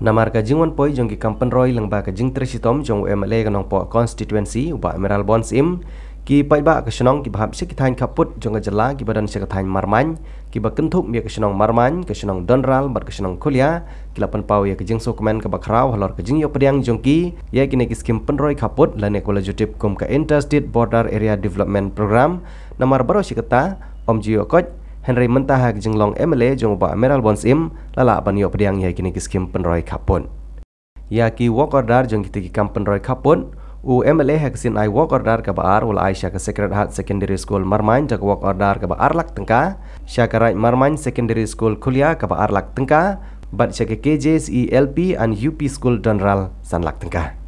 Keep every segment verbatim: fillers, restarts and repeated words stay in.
Namar ka jingwan poi jong ki kam pynroi lyngba ka jingtrei shitom jong u M L A ka Nongpoh constituency, u Bah Mayral Born Syiem, ki paidbah ka shnong kiba hap sha ki thaiñ khappud jong ka jylla kiba don sha ka thaiñ Marmain, kiba kynthup ïa ka shnong Marmain, ka shnong Donral bad ka shnong Khulia, ki la pynpaw ïa ka jingsngewkmen kaba khraw halor ka jingïoh pdiang jong ki ïa kine ki skim pynroi khappud, lane kaba la ju tip kum ka Interstate Border Area Development Programme. Namar baroh shi katta ym ju ïoh koit, hynrei mynta ha ka jinglong M L A jong u Bah Mayral Born Syiem, la lah ban ïoh pdiang ïa kine ki skim pynroi khappud. Ïa ki work order jong kito ki kam pynroi khappud, u M L A ha ka sien ai work order kaba ar u la ai sha ka Sacred Heart Secondary School Marmain da ka work order kaba ar lak tyngka, sha ka Raid Marmain Secondary School Khulia kaba ar lak tyngka, bad sha ka K J C E L P and U P School Donral san lak tyngka.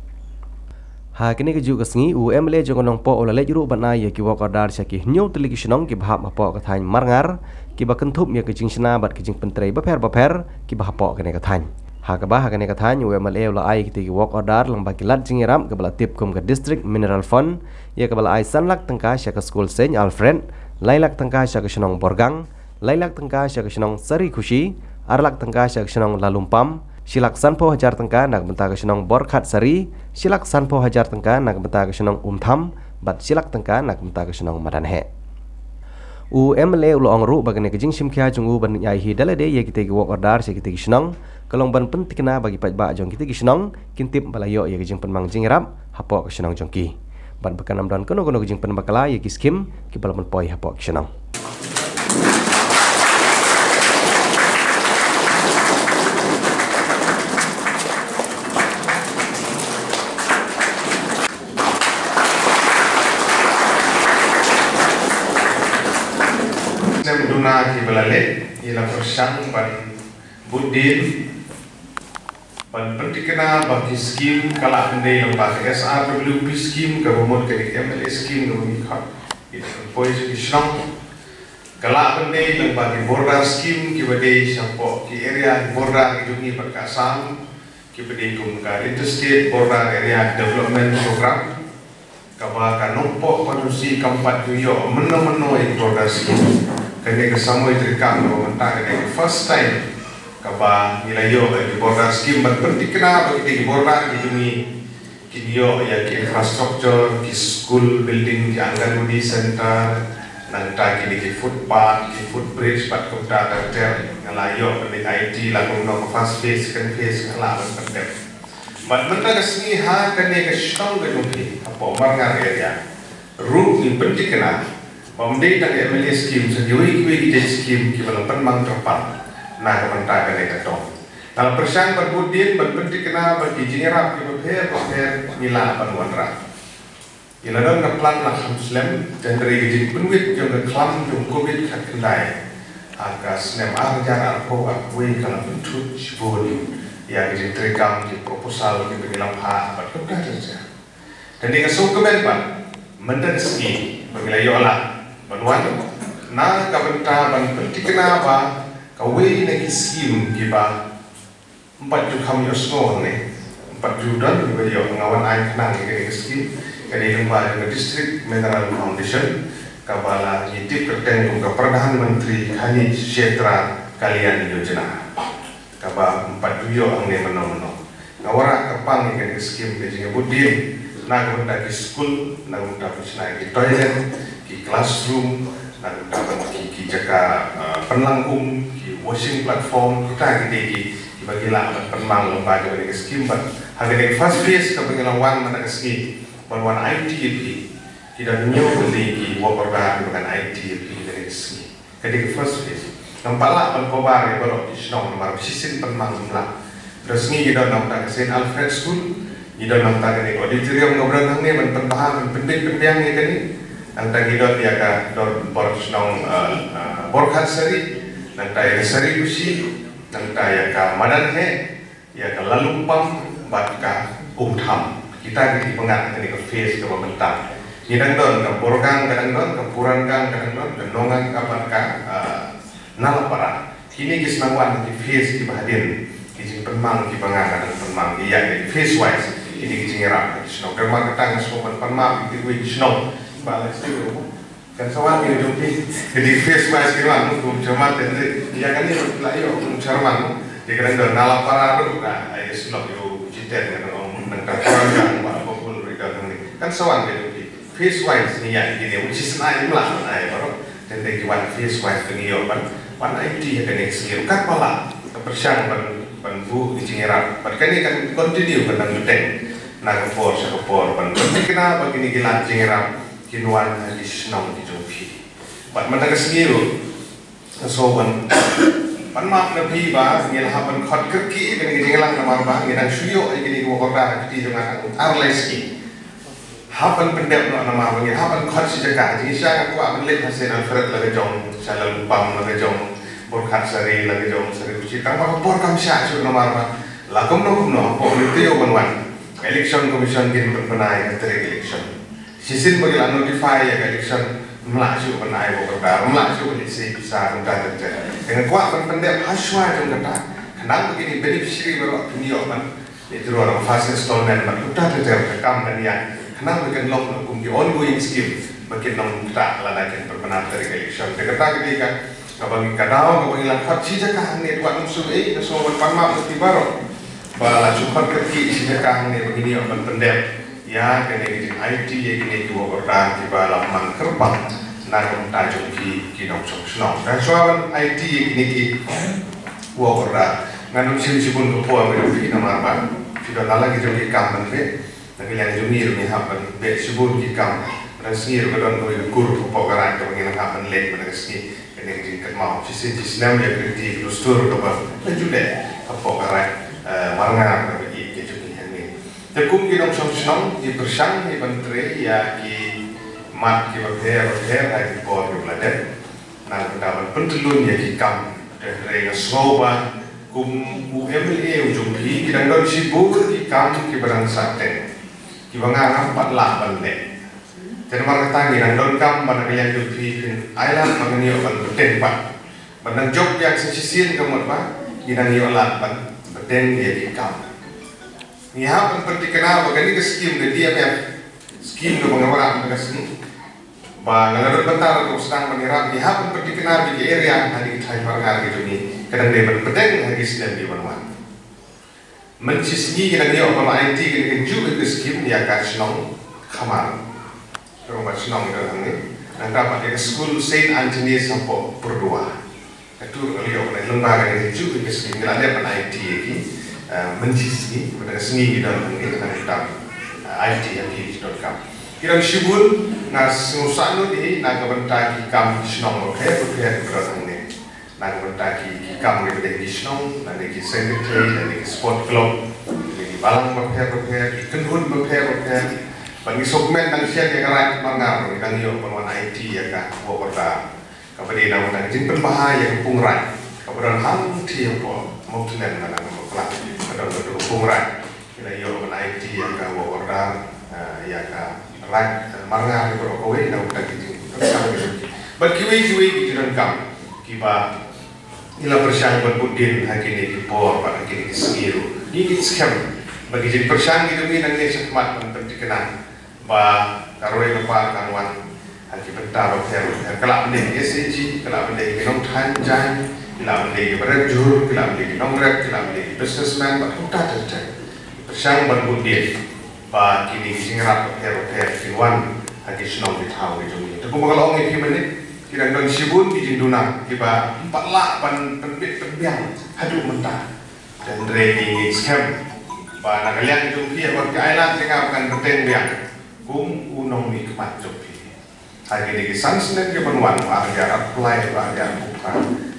Ha kane kajuh ka sngi, u M L A jong ka Nongpoh u la leit ruh ban ai ïa ki work order sha ki hynñiew tylli ki shnong kiba hap hapoh ka thaiñ Marngar, kiba kynthup ïa ka jingshna bad ka jingpyntrei bapher bapher kiba hapoh kane ka thaiñ. Ha kaba ha kane ka thaiñ, u M L A u la ai ïa kito ki work order lyngba ki lad jingïarap kaba la tip kum ka District Mineral Fund, ïa kaba la ai san lak tyngka sha ka skul Saint Alfred, lai lak tyngka sha ka shnong Borgang, lai lak tyngka sha ka shnong Sarikhushi, ar lak tyngka sha ka shnong Lalumpam, shi lak sanphew hajar tyngka na ka bynta ka shnong Borkhatsari, shi lak sanphew hajar tyngka na ka bynta ka shnong Umtham, bad shi lak tyngka na ka bynta ka shnong Madanheh. U M L A u la ong ruh ba kane ka jingshim khia jong u ban ai hi da lade ïa kito ki work order sha kito ki shnong, ka long ban pynthikna ba ki paidbah jong kito ki shnong kin tip ba la ïoh ïa ka jingpynmang jingïarap hapoh ka shnong jong ki, bad ba kan ym don kano kano ka jingpynbakla ïa ki skim kiba la pynpoi hapoh ka shnong. Snem duna kiba la leit, ngi la pyrshang ban bud dien ban pynthikna ba ki skim, ka lah ban dei lyngba ka S R W P skim kaba mut ka dei M L A skim kaba ngi khot, ïa ka poi sha ki shnong. Ka lah ban dei lyngba ki border skim kiba dei shapoh ki area border ki jong ngi bad ka Assam, kiba dei kum ka Interstate Border Area Development Program, kaba ka Nongpoh constituency kam pat ju ïoh mynno mynno ïa ki border skim. Kane ka samoi treikam kaba mynta kane ka first time kaba ngi la ïoh ïa ki border skim ban pynthikna ba kito ki border ki jong ngi kin ïoh ïa ki infrastructure, ki school building, ki Anganwadi center, nangta kine ki footpath, ki footbridge bad kumta ter ter. Nga la ïoh ban leit I T la kumno ka first phase, second phase, nga la ban pyndep. Bad mynta ka sngi ha kane ka shnong ka jong phi hapoh Marngar area ruh ngi pynthikna ba ym dei tang M L A skim, sa kiwei kiwei ki jait skim kiba la pynmang kyrpang na ka bynta kane ka dong. Nga la pyrshang ban bud dien ban pynthikna ba ki jingïarap kiba pher bapher ngi lah ban wanrah. Ngi la don ka plan la kham slem, hynrei ka jingpynwit jong ka khlam jong Covid khatkhyndai ha ka snem ar hajar arphew arphew wei ka la pynthut shibun ïa ka jingtreikam, ki proposal kiba ngi la phah bad kumta ter ter. Te ngi ka sngewkmen pat mynta ka sngi ba ngi la ïoh lad ban wan na ka bynta ban pynthikna ba kawei na ki skim kiba ym pat ju kham ïohsngew hangne, ym pat ju don kiba ïoh, nga wan ai khnang ïa kane ka skim, ka dei lyngba jong ka District Mineral Foundation, kaba la ngi tip kyrteng kum ka Pradhan Mantri Khanij Kshetra Kalyan Yojana, kaba ym pat ju ïoh hangne mynno mynno. Nga wanrah kyrpang ïa kane ka skim ka jingïabud dien na ka bynta ki skul, na ka bynta pynshna ïa ki toilet, ki classroom, na ka bynta ki, ki jaka, uh, pynlang um, ki washing platform, kita ki dei ki, kiba ngi lah ban pynmang lyngba jong kane ka skim bad ha kane ka first phase kaba ngi la wan mynta ka sngi ban wan aiti ïa phi, ki don hynñiew tylli ki work order kiba ngan aiti ïa phi ha kane ka sngi. Ka dei ka first phase. Ngam pat lah ban cover ïa baroh ki shnong namar ba shisien pynmang ngam lah. Ka sngi ngi don na bynta ka Saint Alfred School, ngi don na bynta kane ka auditorium kaba don hangne ban pynbha ban pynbit pynbiang ïa kane. Nangta ngi don ïa ka dor bor shnong, eh, eh, Borkhatsari, nangta ïa ka Sarikhushi, nangta ïa ka Madanheh, ïa ka Lalumpam bad ka Umtham. Kita ki dei ki pyngngad kane ka phase kaba mynta. Ngi dang don ka Borgang, ka dang don ka Purangang, ka dang don ka Nongang, ka bad ka, ah, Nalapara. Kine ki sdang wan ki phase kiba hadien, ki jingpynmang kiba nga ka dang pynmang ïa ki phase wise. Kine ki jingïarap ki shnong. Namar kata nga sngewbha ban pynmap ïa kiwei ki shnong. Ba la sdang Kan sa wan ïa jong phi. Ka dei phase wise ki wan, kum chairman, te ïa kane la ïoh kum chairman. Te ka dang don na la para ruh ka ai slok ïa u jiten ka dang ong nang ka para ka ba ba pul ri ka dang ni. Kan sa wan ka dang phase wise ni ïa kine u chi snai mla ai baroh. Te dei ki wan phase wise ka ngi ïoh ban wan ai ti ha kane ka sngi ruh ka pala ka pyrshang ban ban buh ki jingïarap. Bad kane kan continue ka dang bteng na ka por sha ka por ban ban thikna ba kine ki lad jingïarap kin wan ha ki shnong ki jong phi. Bad mynta ka sngi ruh Ka shu wan ban map na phi ba ngi la hap ban khot kyrkieh ïa kane ka jingïalang namar ba ngi dang shu ïoh ïa kine ki work order ha kti jong nga tang ar lai sngi. Hap ban pyndep noh namar ba ngi hap ban khot shi jaka. Jingshisha nga kwah ban leit ha Saint Alfred la ka jong, Shalal Upam la ka jong, Burkhat Sari la ka jong, Sari Kuchi tang ba ka por kam shah shuh namar ba la kumno kumno hapoh ngi taïew ban wan. Election Commission kin pynbna ïa ka tarik election. Shisien ba ki la notify ïa ka election, ym lah shuh ban ai work order, ym lah shuh ban leit sei pisa kumta ter ter. Te nga kwah ban pyndep ha shuwa jong kata, khnang ba kine beneficiary baroh kin ïoh ban leit withdraw first installment bad kumta ter ter ka kam kan ïaid. Khnang ba kan long kum ki ongoing scheme ba kin long kata lada kin pynbna ter election. Te kata ka dei ka Kaba ngi ka daw kaba ngi la khot shi jaka hangne, wat ym shu ei, nga shu wan pan map ïa phi baroh ba la shu khot kyrkieh shi jaka hangne ba ngin ïoh ban pyndep ïa kane ka jing-aiti ïa kine ki work order kiba la mang kyrpang na ka bynta jong ki, ki nongshong shnong. Tang shuwa ban aiti ïa kine ki work order, ngan ym shim shibun ka por ba ïa phi namar ba phi don la ki jong ki kam ban beh. Na ka liang jong ngi ruh ngi hap ban beh shibun ki kam. Ka sngi ruh ka don kawei ka kur hapoh ka raid kaba ngi nang hap ban leit mynta ka sngi. Kane ka jingkynmaw shisien shisnem ïa ka riti ka dustur kaba la ju leh hapoh ka raid, eh, Marngar kaba ïeit ka jong ngi hangne. Te kum ki nongshong shnong ngi pyrshang ngi ban trei ïa ki mat kiba pher bapher ha ki por kiba la dep. Na ka bynta ban pyntyllun ïa ki kam. Te hynrei nga sngew ba kum u M L A u jong phi ki dang don shibun ki kam kiba dang sah teng kiba nga ngam pat lah ban leh. Te namar kata ngi dang donkam ba na ka liang jong phi phin ai lad ba ngin ïoh ban bteng pat. Ban dang jop ïa ka shisien ka mut ba ngi dang ïoh lad ban bteng ïa ki kam. Ngi hap ban pynthikna ba kane ka skim ka D M F, skim kaba nga wanrah mynta ka sngi. Ba nga la don bynta ruh sdang ban ïarap, ngi hap ban pynthikna ba ki area ha ki thaiñ Marngar ki jong ngi ka dang dei ban pdeng ha ki snem ki ban wan. Mynshisngi ngi dang ïoh ban aiti kane kajuh ka skim ïa ka shnong Khamar. Ka shnong ka hangne. Nangta pat ïa ka skul Saint Anthony's hapoh Purdua. Ka tur ka liang ka lyngba ka dei ju ka sngi ngi la dep ban aiti ïa ki, eh, mynshisngi, mynta ka sngi ngi don hangne, nangta, eh, aiti ïa ki ki donkam. Ki don shibun, nga sngewsih lut hi na ka bynta ki kam shnong bapher bapher ki don hangne. Na ka bynta ki, ki kam kiba dei ki shnong, lane ki secretary, lane ki sport club, lane ki balang bapher bapher, ki kynhun bapher bapher. Ba ngi sngewkmen nang shen ïa ka raid Marngar, ngi dang ïoh ban wan aiti ïa ka work order. Kaba dei na ka bynta ka jingpynbha ïa ka pung raid kaba don hangtei hapoh Mawtyllen, na ka bynta ka pung raid. Ngi la ïoh ban aiti ïa ka work order, eh, ïa ka raid, eh, Marngar ïa baroh kawei na ka bynta ka jing. Bad kiwei kiwei ki jingdonkam kiba ngi la pyrshang ban bud dien ha kine ki por bad ha kine ki sngi ruh. Ngi ngeit skhem ba ki jingpyrshang ki jong ngi nangne shakhmat ban pynthikna ba ka roi ka par kan wan ha ki bynta bapher bapher, ka lah ban dei ki S H G, ka lah ban dei ki nongthaiñ jaiñ, ki lah ban dei ki barep jhur, ki lah ban dei ki nongrep, ki lah ban dei ki businessman bad kumta ter ter. Pyrshang ban bud dien ba kine ki jingïarap bapher bapher kin wan ha ki shnong ki thaw ki jong ngi. Te kumba nga la ong ïa phi mynne, ki dang don shibun ki jingduna kiba ym pat lah ban pynbit pynbiang haduh mynta. Te hynrei ngi ngeit skhem ba na ka liang jong phi haba ki ai lad ïa nga ba ngan bteng biang kum u nongmihkhmat jong phi. Ha kine ki san snem ki ban wan, u ar hajar arphew lai, u ar hajar arphew phra.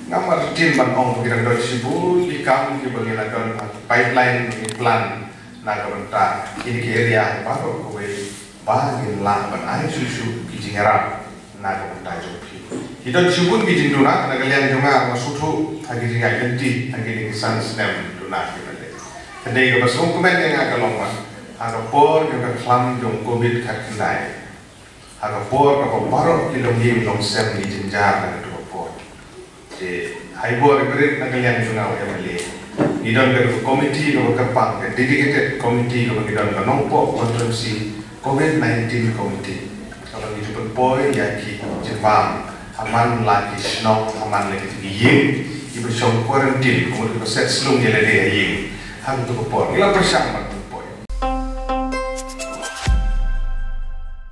Ngam artatien ban ong ba ki dang don shibun ki kam kiba ngi la don ha pipeline, ngi plan na ka bynta kine ki area baroh kawei ba ngin lah ban ai shuh shuh ki jingïarap na ka bynta jong phi. Ki don shibun ki jingduna na ka liang jong nga, nga sngewthuh ha ki jingïaid lynti ha kine ki san snem duna ki ban leh. Hynrei kaba sngewkmen ïa nga ka long ba ha ka por jong ka khlam jong Covid khatkhyndai, ha ka por kaba baroh ki longïing longsem ki jynjar na kato ka por. Te ha i bor i barit na ka liang jong nga u M L A, ngi don ka komiti kaba kyrpang, ka dedicated committee kaba ngi don, ka Nongpoh Constituency Covid nineteen Committee, kaba ngi ju pynpoi ïa ki jingbam ha man la ki shnong, ha man la ki ïing, kiba shong quarantine, kumno kiba set slung ïa lade ha ïing ha kato ka por. Ngi la pyrshang bad